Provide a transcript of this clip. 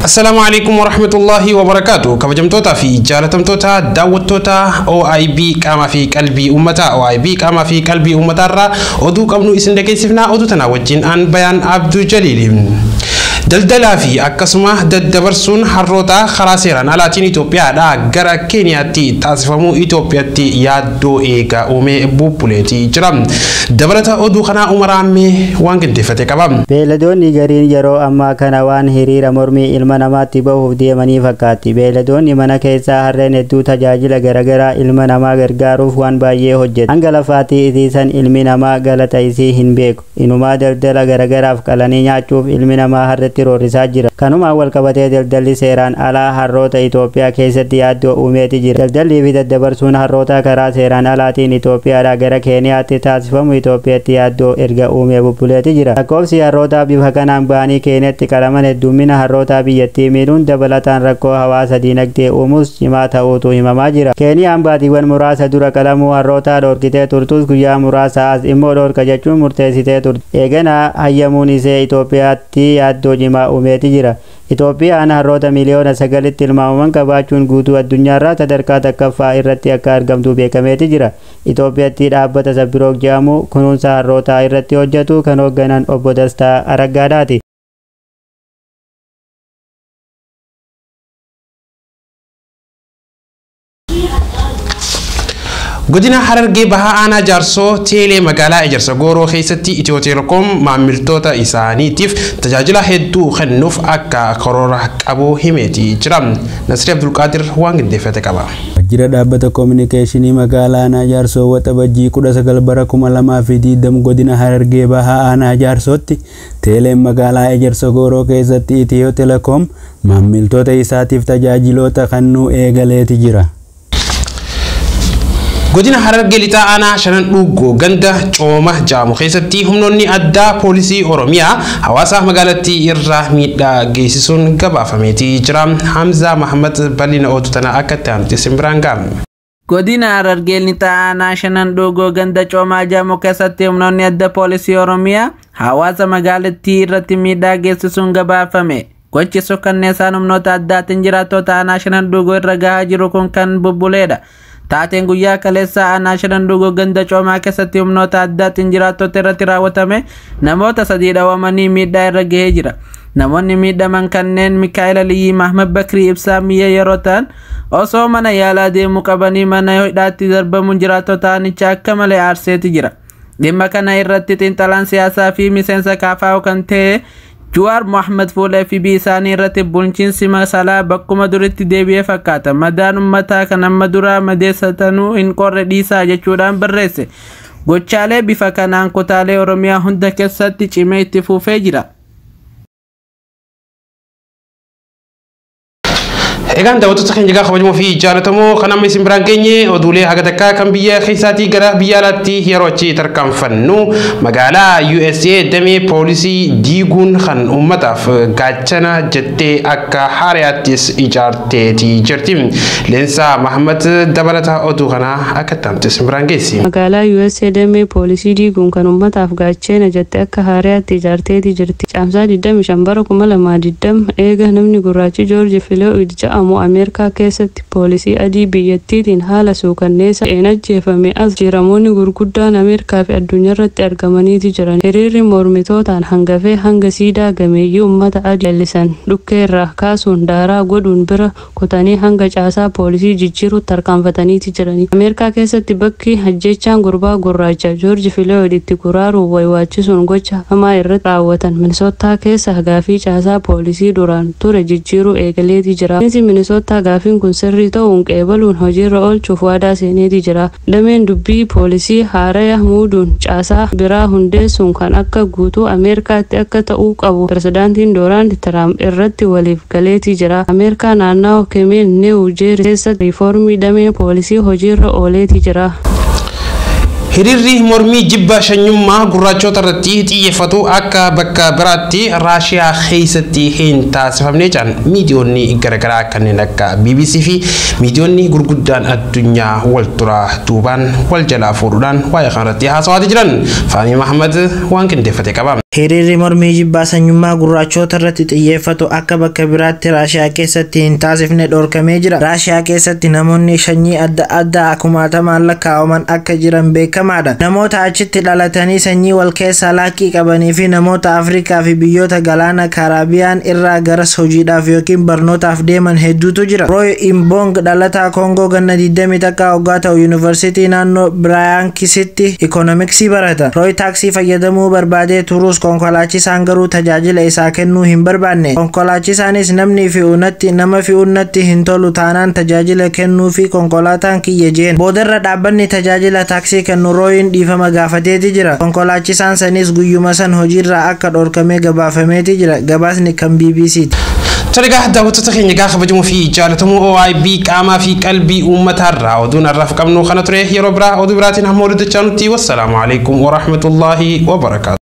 Assalaamu alaikum warahmatullahi wabarakatuh. Kabajamtootaa fi jaalatamtoota daawwattoota OIB qaamaa fi qalbii uummataa, OIB qaamaa fi qalbii uummataarraa oduu qabnu isin dhageessifnaa. Oduu tanaa wajjin aan Bayaan Abduu Jaliili. Daldalaa fi akkasuma daddabarsuun harroota karaa seeraan alaatiin Itoophiyaadhaa gara Keeniyaatti taasifamuu Itoophiyaatti yaaddoo eegaa uumee bubbuleetii jira. Dabalata oduu kanaa Umaraammee waan qindeeffate qaba. Beeyladoonni gariin yeroo ammaa kana waan hiriira mormii ilma namaatti bahuuf deemanii fakkaatti. Beeyladoonni mana keessaa harreen hedduu tajaajila garaagaraa ilma namaa gargaaruuf waan baay'ee hojjetu. Hanga lafaatii isiisan ilmi namaa galata isii hin beeku. Inumaa daldala garaagaraaf qalanii nyaachuuf ilmi namaa harreetti roorrisaa jira. Kanumaan walqabatee daldalli seeraan alaa harroota Itoophiyaa keessatti yaaddoo uumeeti jira. Daldallii fi daddabarsuun harroota karaa seeraan alaatiin Itoophiyaadhaa gara Keeniyaatti taasifamu Itoophiyaatti yaaddoo erga uumee bubbuleeti jira. Lakkoofsi harrootaa bifa kanaan ba'anii Keeniyaatti qalaman heddummina harrootaa biyyattii miidhuun dabalataan rakkoo hawaasa diinagdee uumuus cimaa ta'uutu himamaa jira. Keeniyaan baatiiwwan muraasa dura qalamuu harrootaa dhorkitee turtus, guyyaa muraasa as immoo dhorka jechuun murteessitee turte. Eeganaa hayyamuun isee Itoophiyaatti yaaddoo cimaa uumeeti jira. Itoophiyaan harroota miliyoona 9tti tilmaamaman qabaachuun guutuu addunyaarraa sadarkaa 1ffaa irratti akka argamtu beekameeti jira. Itoophiyaatti dhaabbata Sabbirook jedhamu kunuunsa harrootaa irratti hojjetu kan hoogganan obbo Dastaa Araggaadhaati. Godina Harargee Bahaa Aanaa Jaarsoo Teelee magaalaa Ejersa Gooroo keessatti Itiyoo Telekoom maamiltoota isaaniitiif tajaajila hedduu kennuuf akka karoora qabu himeeti jira. Nasrii Abdulqaadir waan qindeeffate qaba. Waajjira dhaabbata koominikeeshinii magaalaa Aanaa Jaarsoo Waxabajjii 19 bara 2020 godina Harargee Bahaa Aanaa Jaarsootti Teeleen magaalaa Ejersa Gooroo keessatti Itiyoo Telekoom maamiltoota isaatiif tajaajiloota kennuu eegaleeti jira. Godina Harargee Lixaa Aanaa Shanan Dhuuggoo ganda Cooma Jaamu keessatti humnoonni addaa poolisii Oromiyaa hawaasa magaalattii irraa miidhaa geessisuun gabaafameeti jira. Hamzaa Mahamad bal'ina oduu tana akka itti aanutti isin biraan ga'ama. Godina Harargee Lixaa Aanaa Shanan Dhuuggoo ganda Coomaa Jaamu keessatti humnoonni adda poolisii Oromiyaa hawaasa magaalattii irratti miidhaa geessisuun gabaafame. Gochi suukanneessaan humnoota addaatiin jiraattota Aanaa Shanan Dhuuggoo irra gahaa jiru kun kan bubbuleedha. Taateen guyyaa kaleessa Aanaa Shanan Dhuuggoo ganda Coomaa keessatti humnoota addaatiin jiraattota irratti raawwatame namoota 3 dhawamanii miidhaa irra gahee jira. Namoonni miidhaman kanneen Mikaa'el Aliyyii, Mahmad Bakrii, Ibsaa Miyya yeroo ta'an, osoo mana yaalaa deemuu qabanii mana hidhaatti darbamuun jiraattota aanichaa akka malee aarseeti jira. Dhimma kana irratti xiinxalaan siyaasaa fi miseensa KFO kan ta'e Juwaar Mohaammed fuula FB isaanii irratti, "Bulchiinsi masalaa bakkuma duritti deebi'ee fakkaata. Madaan uummataa kan amma duraa madeessatanuu hin qorre dhiisaa" jechuudhaan barreesse. Gochaalee bifa kanaan kutaalee Oromiyaa hunda keessatti cimee itti fufee jira. Egaan daawwattoota keenya egaa kabajamoo fi jaallatamoo, kan amma isin biraan geenye oduulee haga takkaa kan biyya keessaatii. Gara biyya alaatti yeroo achi tarkaanfannu, magaalaa USA damee poolisii diiguun kan uummataaf gaachana jettee akka haarayaattis ijaarteeti jirti. Leensaa Mahammad dabalata oduu kanaa akka itti isin biraan geessi. Magaalaa USA damee poolisii diiguun kan uummataaf gaachana jettee akka haarayaatti ijaarteeti jirti. Caamsaa 25 bara 2020 eega namni gurraachi Joorji Filooyid jedhamu Ameerikaa keessatti poolisii adii biyyattiitiin haala suukanneessa ta'een ajjeefame as, jijjiiramoonni gurguddaan Ameerikaa fi addunyaarratti argamaniiti jiran. Hiriirri mormitootaan hangafee hanga siidaa gameeyyii uummata adii leellisan dhukkeerraa kaasuun daaraa godhuun bira kutanii hanga caasaa poolisii jijjiiruutti tarkaanfataniiti jirani. Ameerikaa keessatti bakki ajjeechaan gurbaa gurraacha Joorji Filooyid itti guraaruun waywaachisuun gocha hamaa irratti raawwatan Minisootaa keessa gaafii caasaa poolisii duraan ture jijjiiruu eegaleeti jira. Bulchiinsi Minisootaa gaafiin kun sirrii ta'uun qeebaluun hojiirra oolchuuf waadaa seeneeti jira. Dameen dubbii poolisii haaraya muuduun caasaa biraa hundeessuun kan akka guutuu Ameerikaatti akka ta'uu qabu pirezidaantiin Doonaald Tiraamp irratti waliif galeeti jira. Ameerikaa naannawa Kemeen Niiw Jeersii keessatti riiformii damee poolisii hojiirra ooleeti jira. Hiriirri mormii jibba shanyummaa gurraachota irratti xiyyeeffatu akka bakka biraatti Raashiyaa keessatti hin taasifamne jedhan miidiyoonni garaagaraa kanneen akka BBC fi miidiyoonni gurguddaan addunyaa wal duraa duubaan wal jalaa fuudhuudhaan waa'ee kanarratti haasawaati jiran. Faamii Mahamad waan qindeeffate qaba. Hiriirri mormii jibbaa sanyummaa gurraachoota irratti xiyyeeffatu akka bakka biraatti Raashiyaa keessatti hin taasifne dhorkamee jira. Raashiyaa keessatti namoonni sanyii adda addaa kumaatamaan lakkaa'aman akka jiran beekamaadha. Namoota achitti dhalatanii sanyii wal keessaa laakkii qabanii fi namoota Afrikaa fi biyyoota galaana Kaaraabiyaan irraa garas hojiidhaaf yookiin barnootaaf deeman hedduutu jira. Roy Imbong dhalataa Koongoo ganna 21 waggaa ta'u yuunivarsiitii naannoo Biraayankisitti ikoonomiksii barata. Roy taaksii fayyadamuu barbaadee turuus konkolaachisaan garuu tajaajila isaa kennuu hin barbaanne. Konkolaachisaanis namni fe'uunatti nama fe'uunatti hin tolu taanaan tajaajila kennuu fi konkolaataan kiyya jeen. Boodarra dhaabbanni tajaajila taaksii kennu Rooyin dhiifama gaafateeti jira. Konkolaachisaan sanis guyyuma san hojiirraa akka dhorkamee gabaafameeti jira. Gabaasni kan BBCti. Toligaa daawwattoota keenya egaa kabajamoo fi jaalatamuu OIB qaamaa fi qalbii uummataarraa oduun har'aaf qabnu kana ture. Yeroo biraa oduu biraatiin hamma walitti deebinutti, wassalaamu alaikum warahmatullaahi wabarakaatu.